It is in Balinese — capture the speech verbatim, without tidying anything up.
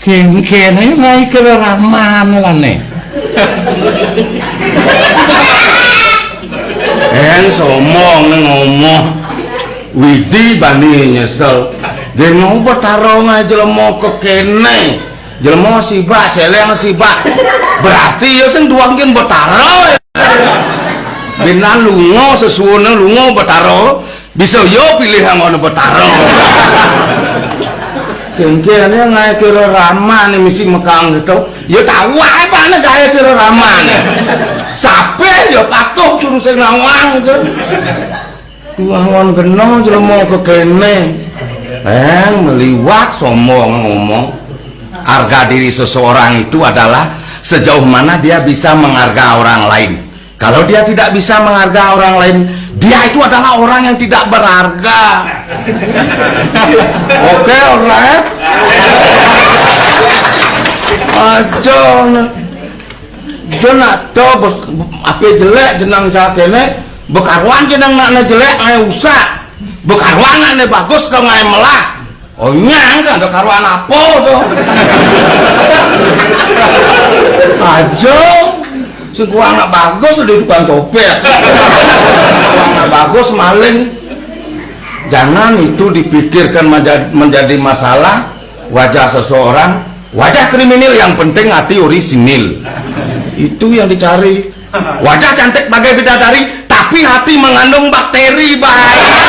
Kéngkéné ngaé kira raman lané. Én sombong né ngomong. Widi bani nyesel. Dene Betara ngaé jelema kekéné. Jelema sibak, céléng sibak. Berarti ya sing duwangkin Betara. Bén lunga sesuwuna lunga Betara. Bisa ya pilih anggone Betara. Kéngkéné ngaé kira raman misi mekang gitu. Ya tau aé pané gaé kira raman. Sapé ya patuh turu sing nawang gitu. Wangon kena jelema kekéné. Eh, meliwat sombong ngomong. Harga diri seseorang itu adalah sejauh mana dia bisa mengharga orang lain. Kalau dia tidak bisa mengharga orang lain, dia itu adalah orang yang tidak berharga. Oke, alright. Aja. Dia nak tahu be-, apa jelek jenang cah kéné, bekaruan jenang nak jelek, ayo usah. Bekaruan nak bagus kau ngai melah. Oh, nyang kan ada karuan apa tuh? Aja. Sing kuwi anak bagus di tukang copet. Kuwi anak bagus maling. Jangan itu dipikirkan menja-, menjadi masalah wajah seseorang, wajah kriminal, yang penting hati orisinil. Itu yang dicari. Wajah cantik bagai bidadari, tapi hati mengandung bakteri, bahaya.